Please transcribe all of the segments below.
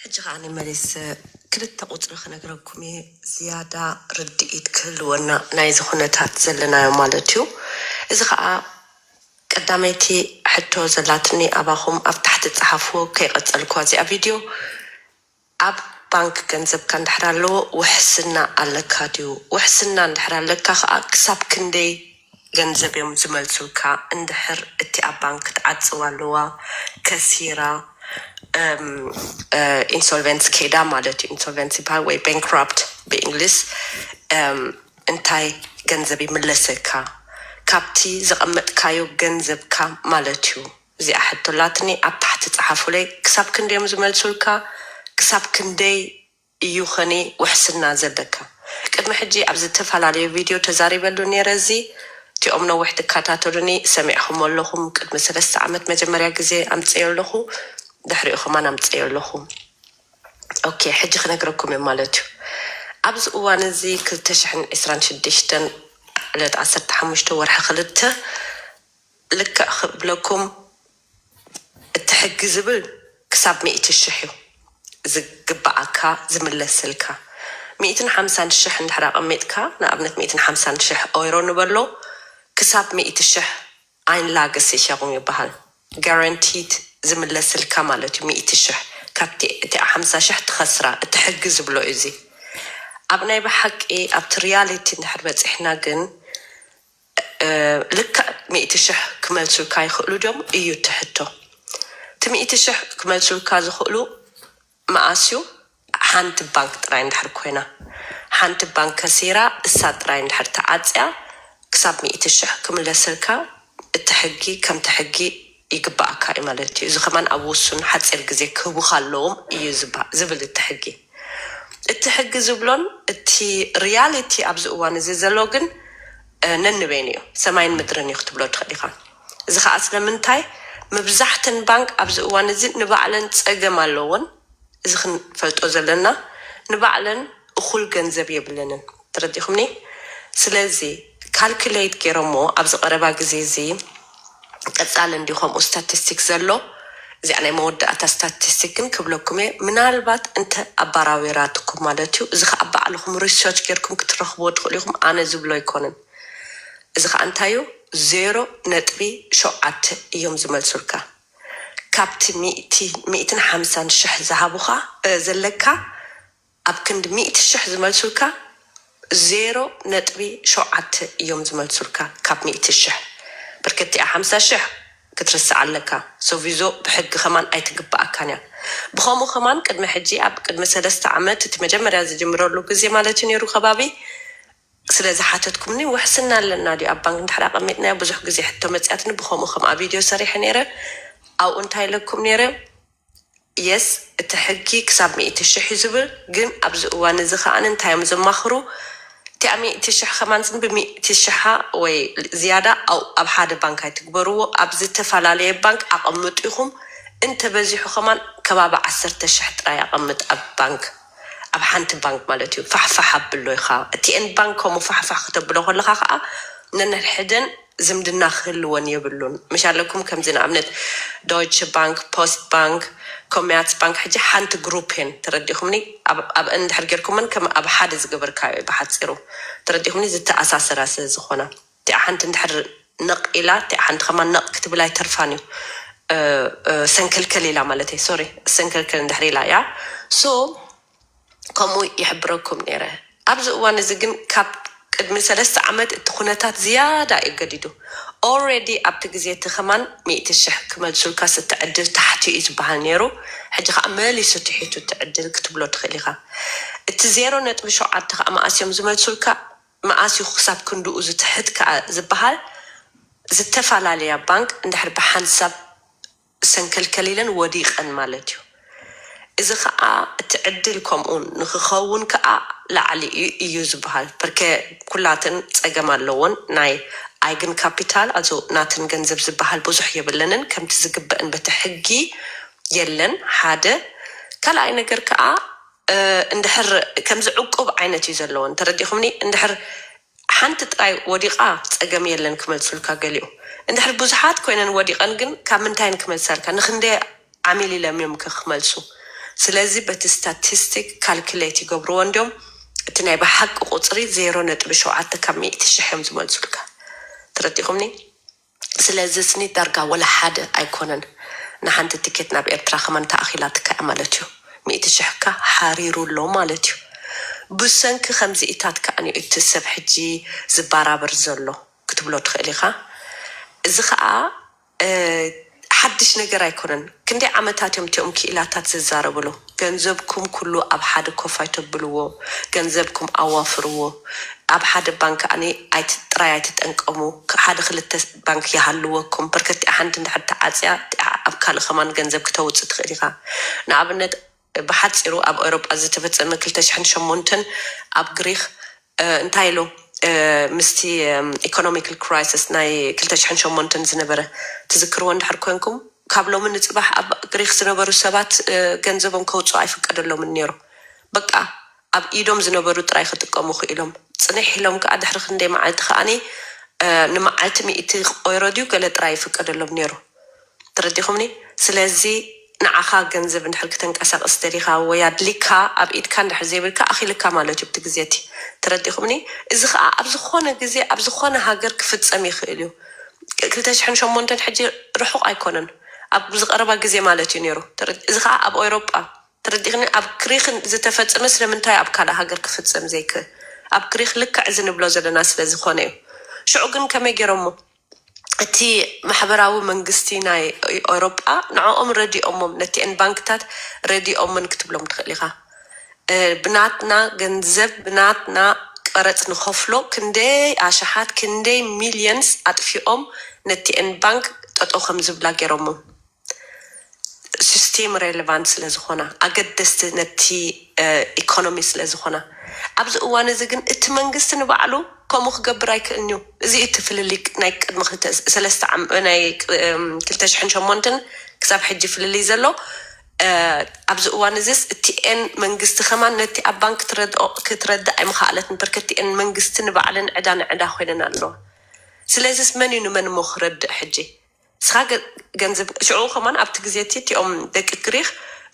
ሕጂ ከኣ መሊስ ክልተ ቁፅሪ ክነግረኩም እየ፣ ዝያዳ ርድኢት ክህልወና ናይዚ ኩነታት ዘለናዮ ማለት እዩ። እዚ ከኣ ቀዳመይቲ ሕቶ ዘላትኒ ኣባኹም ኣብ ታሕቲ ጸሓፍዎ፣ ከይቐጸልኳ እዚኣ ቪድዮ። ኣብ ባንክ ገንዘብካ እንድሕር ኣለዎ ውሕስና ኣለካ ድዩ? ውሕስና እንድሕር ኣለካ ከኣ ክሳብ ክንደይ ገንዘብ እዮም ዝመልሱልካ? እንድሕር እቲ ኣብ ባንክ ትዓጽዋ ኣለዋ ከሲራ፣ ኢንሶልቨንስ ከይዳ ማለት እዩ። ኢንሶልቨንስ ይበሃል ወይ ባንክራፕት ብእንግሊዝ። እንታይ ገንዘብ ይምለሰካ ካብቲ ዘቐመጥካዮ ገንዘብካ ማለት እዩ? እዚኣ ሕቶ ኣላትኒ፣ ኣብ ታሕቲ ጸሓፉለይ። ክሳብ ክንደይ እዮም ዝመልሱልካ? ክሳብ ክንደይ እዩ ኸኒ ውሕስና ዘለካ? ቅድሚ ሕጂ ኣብ ዝተፈላለዩ ቪድዮ ተዛሪበሉ ነይረ። እዚ እቲኦም ነዊሕ ትከታተሉኒ ሰሚዕኹም ኣለኹም። ቅድሚ ሰለስተ ዓመት መጀመርያ ግዜ ኣምፅዮ ኣለኹ፣ ድሕሪኡ ከማን ኣምፅዮ ኣለኹ። ኦኬ፣ ሕጂ ክነግረኩም እየ ማለት እዩ። ኣብዚ እዋን እዚ ክልተ ሽሕን ዕስራን ሽዱሽተን ዕለት ዓሰርተ ሓሙሽተ ወርሒ ክልተ ልክዕ ክብለኩም፣ እቲ ሕጊ ዝብል ክሳብ ሚእቲ ሽሕ እዩ ዝግበኣካ ዝምለስልካ። ሚእትን ሓምሳን ሽሕ እንድሕር ኣቐሚጥካ፣ ንኣብነት ሚእትን ሓምሳን ሽሕ ኦይሮ ንበሎ፣ ክሳብ ሚእቲ ሽሕ ኣይንላገስ ይሸኹም ይበሃል። ጋራንቲድ ዝምለስልካ ማለት እዩ። ሚእቲ ሽሕ ካብቲ እቲ ሓምሳ ሽሕ ትኸስራ፣ እቲ ሕጊ ዝብሎ እዩ። እዚ ኣብ ናይ ብሓቂ ኣብቲ ሪያሊቲ እንድሕር በፂሕና ግን ልክዕ ሚእቲ ሽሕ ክመልሱልካ ይኽእሉ ድዮም እዩ እቲ ሕቶ። እቲ ሚእቲ ሽሕ ክመልሱልካ ዝኽእሉ መኣስ እዩ? ሓንቲ ባንክ ጥራይ እንድሕር ኮይና፣ ሓንቲ ባንክ ከሲራ፣ እሳ ጥራይ እንድሕር ተዓፅያ፣ ክሳብ ሚእቲ ሽሕ ክምለሰልካ እቲ ሕጊ ከምቲ ሕጊ ይግበኣካ እዩ ማለት እዩ። እዚ ከማን ኣብ ውሱን ሓፂር ግዜ ክህቡኻ ኣለዎም እዩ ዝባ- ዝብል እቲ ሕጊ። እቲ ሕጊ ዝብሎን እቲ ሪያሊቲ ኣብዚ እዋን እዚ ዘሎ ግን ነንበይኑ እዩ፣ ሰማይን ምድርን እዩ ክትብሎ ትኽእል ኢኻ። እዚ ከዓ ስለምንታይ? መብዛሕተን ባንክ ኣብዚ እዋን እዚ ንባዕለን ፀገም ኣለዎን፣ እዚ ክንፈልጦ ዘለና፣ ንባዕለን እኹል ገንዘብ የብለንን። ተረዲኹምኒ? ስለዚ ካልኩሌት ገይሮሞ ኣብዚ ቀረባ ግዜ እዚ ቀፃሊ እንዲ ከምኡ ስታቲስቲክ ዘሎ፣ እዚኣ ናይ መወዳእታ ስታቲስቲክ ግን ክብለኩም እየ። ምናልባት እንተ ኣባራዊራትኩም ማለት እዩ። እዚ ከዓ ባዕልኹም ሪሰርች ጌርኩም ክትረኽብዎ ትኽእሉ ኢኹም፣ ኣነ ዝብሎ ኣይኮንን። እዚ ከዓ እንታይ እዩ? ዜሮ ነጥቢ ሸውዓተ እዮም ዝመልሱልካ። ካብቲ ሚእቲ፣ ሚእትን ሓምሳን ሽሕ ዝሃቡኻ ዘለካ፣ ኣብ ክንዲ ሚእቲ ሽሕ ዝመልሱልካ ዜሮ ነጥቢ ሸውዓተ እዮም ዝመልሱልካ ካብ ሚእቲ ሽሕ። ብርክቲኣ ሓምሳ ሽሕ ክትርስዕ ኣለካ። ሶቪዞ ብሕጊ ከማን ኣይትግበኣካን እያ። ብኸምኡ ከማን ቅድሚ ሕጂ ኣብ ቅድሚ ሰለስተ ዓመት እቲ መጀመርያ ዝጅምረሉ ግዜ ማለት እዩ ነይሩ ከባቢ ስለ ዝሓተትኩምኒ፣ ውሕስና ኣለና ድዩ ኣብ ባንክ እንድሕር ኣቐሚጥናዮ? ብዙሕ ግዜ ሕቶ መፅያትኒ፣ ብኸምኡ ከምኣ ቪድዮ ሰሪሐ ነይረ። ኣብኡ እንታይ ኢለኩም ነይረ? የስ፣ እቲ ሕጊ ክሳብ ሚእቲ ሽሕ እዩ ዝብል፣ ግን ኣብዚ እዋን እዚ ከኣ እንታይ እዮም ዘማኽሩ? እቲኣ ሚእቲ ሽሕ ከማን ብሚእቲ ሽሓ ወይ ዝያዳ ኣብ ሓደ ባንክ ኣይትግበርዎ፣ ኣብ ዝተፈላለየ ባንክ ኣቐምጡ ኢኹም። እንተበዚሑ ከማን ከባቢ ዓሰርተ ሽሕ ጥራይ ኣቐምጥ ኣብ ባንክ፣ ኣብ ሓንቲ ባንክ ማለት እዩ። ፋሕፋሕ ኣብሎ ኢኻ። እቲ ኤን ባንክ ከምኡ ፋሕፋሕ ክተብሎ ከለኻ ከኣ ነንሕድሕደን ዝምድና ክህልወን የብሉን። ምሽ ኣለኩም ከምዚ ንኣብነት ዶይቸ ባንክ፣ ፖስት ባንክ፣ ኮሜርስ ባንክ ሕጂ ሓንቲ ግሩፕ እየን። ተረዲኹምኒ? ኣብ- ኣብአን እንድሕር ጌርኩመን ከም ኣብ ሓደ ዝገበርካዮ እዩ ብሓፂሩ። ተረዲኹምኒ? ዝተኣሳሰራ ስለ ዝኾና እቲኣ ሓንቲ እንድሕር ነቕ ኢላ እቲኣ ሓንቲ ከማን ነቕ ክትብል ኣይተርፋን እዩ። ሰንከልከል ኢላ ማለት እዩ። ሶሪ፣ ሰንከልከል እንድሕር ኢላ እያ። ሶ ከምኡ ይሕብረኩም ነይረ። ኣብዚ እዋን እዚ ግን ካብ ቅድሚ ሰለስተ ዓመት እቲ ኩነታት ዝያዳ እዩ ገዲዱ። ኦልሬዲ ኣብቲ ግዜ እቲ ከማን ሚእቲ ሽሕ ክመልሱልካ እቲ ዕድል ታሕቲ እዩ ዝበሃል ነይሩ። ሕጂ ከዓ መሊሱ ትሒቱ እቲ ዕድል ክትብሎ ትኽእል ኢኻ። እቲ ዜሮ ነጥቢ ሸውዓተ ከዓ መኣስ እዮም ዝመልሱልካ፣ መኣስ እዩ ክሳብ ክንድኡ ዝትሕት ከዓ ዝበሃል? ዝተፈላለያ ባንክ እንድሕር ብሓንሳብ ሰንከልከል ኢለን ወዲቐን ማለት እዩ። እዚ ከዓ እቲ ዕድል ከምኡ ንክኸውን ከዓ ላዕሊ እዩ ዝበሃል። በርከ ኩላትን ፀገም ኣለዎን። ናይ ኣይግን ካፒታል ኣዞ ናትን ገንዘብ ዝበሃል ብዙሕ የብለንን፣ ከምቲ ዝግበእን በቲ ሕጊ የለን። ሓደ ካልኣይ ነገር ከዓ እንድሕር ከምዚ ዕቁብ ዓይነት እዩ ዘለዎን፣ ተረዲኹምኒ? እንድሕር ሓንቲ ጥራይ ወዲቓ ፀገም የለን ክመልሱልካ ገሊኡ። እንድሕር ብዙሓት ኮይነን ወዲቐን ግን ካብ ምንታይን ክመልሳልካ? ንክንደይ ዓሚል ኢሎም እዮም ከ ክመልሱ? ስለዚ በቲ ስታቲስቲክ ካልኩሌት ይገብርዎ እንዲዮም። እቲ ናይ ብሓቂ ቁፅሪ ዜሮ ነጥቢ ሸውዓተ ካብ ሚእቲ ሽሕ እዮም ዝመልሱልካ። ተረዲኹምኒ? ስለዚ ስኒ ዳርጋ ወላ ሓደ ኣይኮነን። ንሓንቲ ትኬት ናብ ኤርትራ ከማን ተኣኺላትካ እያ ማለት እዩ። ሚእቲ ሽሕካ ሓሪሩ ኣሎ ማለት እዩ። ብሰንኪ ከምዚኢታት ከኣኒ እቲ ሰብ ሕጂ ዝባራበር ዘሎ ክትብሎ ትኽእል ኢኻ። እዚ ኸኣ ሓድሽ ነገር ኣይኮነን። ክንደይ ዓመታት እዮም እቲኦም ክኢላታት ዝዛረብሉ? ገንዘብኩም ኩሉ ኣብ ሓደ ኮፍ ኣይተብልዎ፣ ገንዘብኩም ኣዋፍርዎ። ኣብ ሓደ ባንክ ኣነ ጥራይ ኣይትጠንቀሙ። ሓደ ክልተ ባንክ ይሃልወኩም። በርከት ሓንቲ እንድሕር ተዓፅያ ኣብ ካልእ ከማን ገንዘብ ክተውፅእ ትኽእል ኢኻ። ንኣብነት ብሓፂሩ ኣብ ኤውሮጳ ዝተፈፀመ ክልተ ሽሕን ሸሞንተን ኣብ ግሪክ እንታይ ኢሉ ምስቲ ኢኮኖሚካል ክራይሲስ ናይ ክልተ ሽሕን ሸሞንተን ዝነበረ ትዝክርዎ እንድሕር ኮንኩም ካብ ሎሚ ንፅባሕ ኣብ ግሪክ ዝነበሩ ሰባት ገንዘቦም ከውፅኡ ኣይፍቀደሎምን ነይሩ። በቃ ኣብ ኢዶም ዝነበሩ ጥራይ ክጥቀሙ ክኢሎም ፅንሕ ኢሎም ከዓ ድሕሪ ክንደይ መዓልቲ ከዓኒ ንመዓልቲ ሚእቲ ቆይሮ ድዩ ገለ ጥራይ ይፍቀደሎም ነይሩ። ተረዲኹምኒ? ስለዚ ንዓኻ ገንዘብ እንድሕር ክተንቀሳቀስ ደሊኻ ወይ ኣድሊካ ኣብ ኢድካ እንድሕር ዘይብልካ ኣኺልካ ማለት እዩ ብቲ ግዜ እቲ። ተረዲኹምኒ? እዚ ከዓ ኣብ ዝኾነ ግዜ ኣብ ዝኾነ ሃገር ክፍፀም ይኽእል እዩ። ክልተ ሽሕን ሸሞንተን ሕጂ ርሑቕ ኣይኮነን፣ ኣብ ዝቐረባ ግዜ ማለት እዩ ነይሩ። እዚ ከዓ ኣብ ኤውሮጳ ተረዲኽኒ? ኣብ ግሪክ ዝተፈፀመ ስለምንታይ ኣብ ካልእ ሃገር ክፍፀም ዘይክእል? ኣብ ግሪክ ልክዕ እዚ ንብሎ ዘለና ስለዝኾነ እዩ። ሽዑ ግን ከመይ ገይሮሞ? እቲ ማሕበራዊ መንግስቲ ናይ ኤውሮጳ ንዕኦም ረዲኦሞም፣ ነቲአን ባንክታት ረዲኦምን ክትብሎም ትኽእል ኢኻ። ብናትና ገንዘብ ብናትና ቀረፅ ንኸፍሎ ክንደይ ኣሽሓት ክንደይ ሚልየንስ ኣጥፊኦም ነቲአን ባንክ ጠጠው ከም ዝብላ ገይሮሞም። ሲስቴም ሬሌቫንት ስለ ዝኾና ኣገደስቲ ነቲ ኢኮኖሚ ስለ ዝኾና ኣብዚ እዋን እዚ ግን እቲ መንግስቲ ንባዕሉ ከምኡ ክገብር ኣይክእልን እዩ። እዚ እቲ ፍልልይ ናይ ቅድሚ ክልተ ሰለስተ ዓም- ናይ ክልተ ሽሕን ሸሞንተን ክሳብ ሕጂ ፍልልይ ዘሎ ኣብዚ እዋን እዚስ እቲኤን መንግስቲ ከማን ነቲ ኣብ ባንክ ክትረድእ ኣይምኸኣለትን። በርከቲኤን መንግስቲ ንባዕለን ዕዳ ንዕዳ ኮይነን ኣለዋ። ስለዚስ መን እዩ ንመን እሞ ክረድእ ሕጂ? ንስኻ ገንዘብ ሽዑ ከማን ኣብቲ ግዜ እቲ እቲኦም ደቂ ግሪክ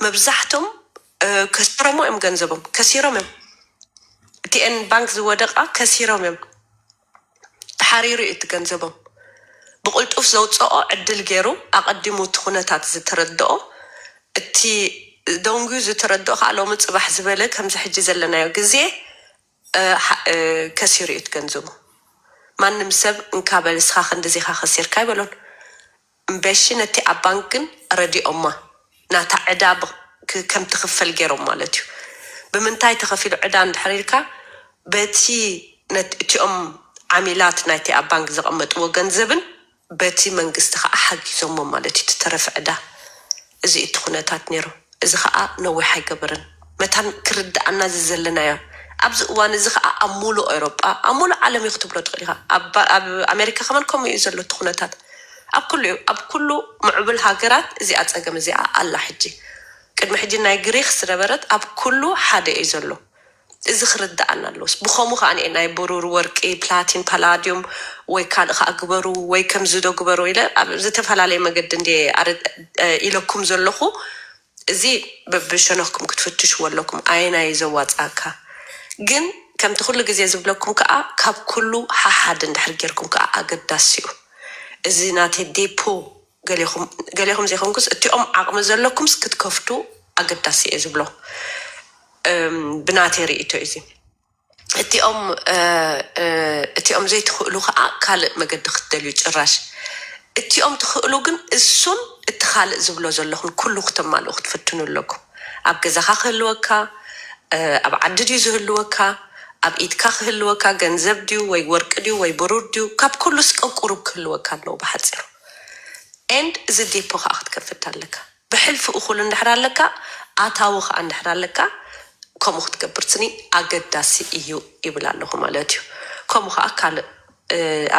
መብዛሕቶም ከሲሮሞ እዮም፣ ገንዘቦም ከሲሮም እዮም። እቲኤን ባንክ ዝወደቃ ከሲሮም እዮም። ተሓሪሩ እዩ እቲ ገንዘቦም። ብቕልጡፍ ዘውፅኦ ዕድል ገይሩ ኣቐዲሙ እቲ ኩነታት ዝተረድኦ፣ እቲ ደንጉዩ ዝተረድኦ ከዓ ሎሚ ፅባሕ ዝበለ ከምዚ ሕጂ ዘለናዮ ግዜ ከሲሩ እዩ እቲ ገንዘቡ። ማንም ሰብ እንካ በል እስኻ ክንድዚኻ ከሲርካ ይበሎን። እምበሺ ነቲ ኣብ ባንክ ግን ረዲኦማ ናታ ዕዳ ከም ትኽፈል ገይሮም ማለት እዩ። ብምንታይ ተኸፊሉ ዕዳ እንድሕር ኢልካ በቲ እቲኦም ዓሚላት ናይቲ ኣብ ባንክ ዘቐመጥዎ ገንዘብን በቲ መንግስቲ ከዓ ሓጊዞሞ ማለት እዩ። ትተረፍ ዕዳ እዚ እቲ ኩነታት ነይሩ። እዚ ከዓ ነዊሕ ኣይገበረን መታን ክርድኣና እዚ ዘለናዮ። ኣብዚ እዋን እዚ ከዓ ኣብ ሙሉእ ኤውሮጳ ኣብ ሙሉእ ዓለም እዩ ክትብሎ ትኽእል ኢኻ። ኣብ ኣሜሪካ ከማን ከምኡ እዩ ዘሎ እቲ ኩነታት ኣብ ኩሉ እዩ። ኣብ ኩሉ ምዕቡል ሃገራት እዚኣ ፀገም እዚኣ ኣላ። ሕጂ ቅድሚ ሕጂ ናይ ግሪክ ዝነበረት ኣብ ኩሉ ሓደ እዩ ዘሎ። እዚ ክርድኣና ኣለዎስ ብኸሙ ከዓ ናይ ብሩር ወርቂ ፕላቲን ፓላዲዩም ወይ ካልእ ከዓ ግበሩ ወይ ከምዚ ዶ ግበሩ ኢለ ኣብ ዝተፈላለየ መገዲ እንደ ኢለኩም ዘለኹ። እዚ በብሸነኽኩም ክትፍትሽዎ ኣለኩም። ኣየናይ ዘዋፅኣካ ግን ከምቲ ኩሉ ግዜ ዝብለኩም ከዓ ካብ ኩሉ ሓሓድ እንድሕር ጌርኩም ከዓ ኣገዳሲ እዩ። እዚ ናተይ ዴፖ ገሌኹም ዘይኮንኩስ እቲኦም ዓቕሚ ዘለኩምስ ክትከፍቱ ኣገዳሲ እየ ዝብሎ። ብናተይ ርእይቶ እዩ እዚ። እቲኦም እቲኦም ዘይትኽእሉ ከዓ ካልእ መገዲ ክትደልዩ ጭራሽ እቲኦም ትኽእሉ ግን እሱን እቲ ካልእ ዝብሎ ዘለኹን ኩሉ ክተማልኡ ክትፍትኑ ኣለኩም። ኣብ ገዛኻ ክህልወካ ኣብ ዓዲ ድዩ ዝህልወካ ኣብ ኢድካ ክህልወካ ገንዘብ ድዩ ወይ ወርቂ ድዩ ወይ ብሩር ድዩ ካብ ኩሉስ ቅንቁሩብ ክህልወካ ኣለዎ ብሓፂሩ። ኤንድ እዚ ዴፖ ከዓ ክትከፍት ኣለካ። ብሕልፊ እኹል እንድሕር ኣለካ ኣታዊ ከዓ እንድሕር ኣለካ ከምኡ ክትገብር ስኒ ኣገዳሲ እዩ ይብል ኣለኹ ማለት እዩ። ከምኡ ከዓ ካልእ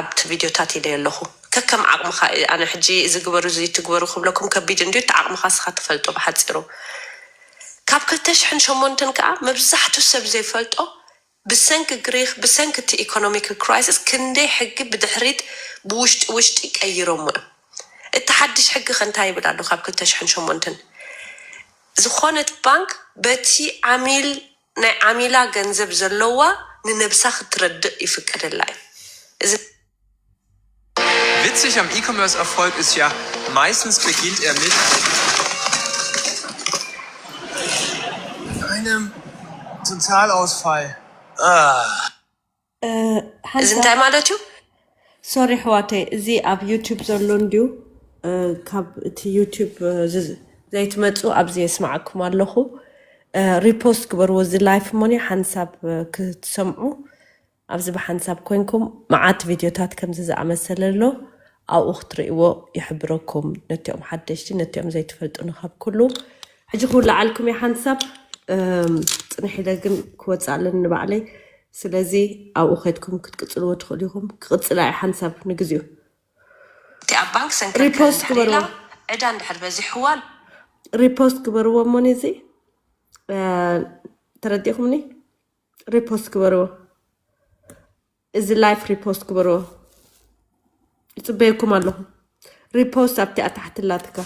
ኣብቲ ቪድዮታት ኢለ ኣለኹ ከከም ዓቕምኻ። ኣነ ሕጂ እዚ ግበሩ እዚ ትግበሩ ክብለኩም ከቢድ እንዲ እቲ ዓቕምኻ ስኻ ትፈልጦ ብሓፂሩ። ካብ ክልተ ሽሕን ሸሞንተን ከዓ መብዛሕቱ ሰብ ዘይፈልጦ ብሰንኪ ግሪክ ብሰንኪ እቲ ኢኮኖሚክ ክራይሲስ ክንደይ ሕጊ ብድሕሪት ብውሽጢ ውሽጢ ቀይሮሞ እዮም። እቲ ሓድሽ ሕጊ ከ እንታይ ይብል ኣሎ? ካብ ክልተ ሽሕን ሸሞንተን ዝኾነት ባንክ በቲ ዓሚል ናይ ዓሚላ ገንዘብ ዘለዋ ንነብሳ ክትረድእ ይፍቀደላ እዩ። እዚ Witzig am E-Commerce-Erfolg ist ja, meistens beginnt er mit einem Totalausfall. Ah. እዚ እንታይ ማለት እዩ? ሶሪ ኣሕዋተይ፣ እዚ ኣብ ዩቱብ ዘሎ እንድዩ። ካብ እቲ ዩቱብ ዘይትመፁ ኣብዚ የስማዓኩም ኣለኹ። ሪፖስት ግበርዎ እዚ ላይፍ እሞኒ ሓንሳብ ክትሰምዑ። ኣብዚ ብሓንሳብ ኮይንኩም መዓት ቪድዮታት ከምዚ ዝኣመሰለ ኣሎ፣ ኣብኡ ክትርእይዎ ይሕብረኩም። ነቲኦም ሓደሽቲ ነቲኦም ዘይትፈልጡ ንካብ ኩሉ ሕጂ ክውልዓልኩም እየ ሓንሳብ። ጽንሕ ኢለ ግን ክወፅእ ኣለኒ ንባዕለይ። ስለዚ ኣብኡ ከድኩም ክትቅፅልዎ ትኽእሉ ኢኹም። ክቕፅላ እየ ሓንሳብ ንግዚኡ። እቲ ኣብ ባንክ ሰንከልከል ሪፖስት እንድሕር ኢላ ግበርዎ። ዕዳ እንድሕር በዚሕዋ ሪፖስት ግበርዎ እሞኒ እዚ ተረዲኹምኒ። ሪፖስት ግበርዎ። እዚ ላይፍ ሪፖስት ግበርዎ። ይፅበየኩም ኣለኹ። ሪፖስት ኣብቲ ኣታሕትላትካ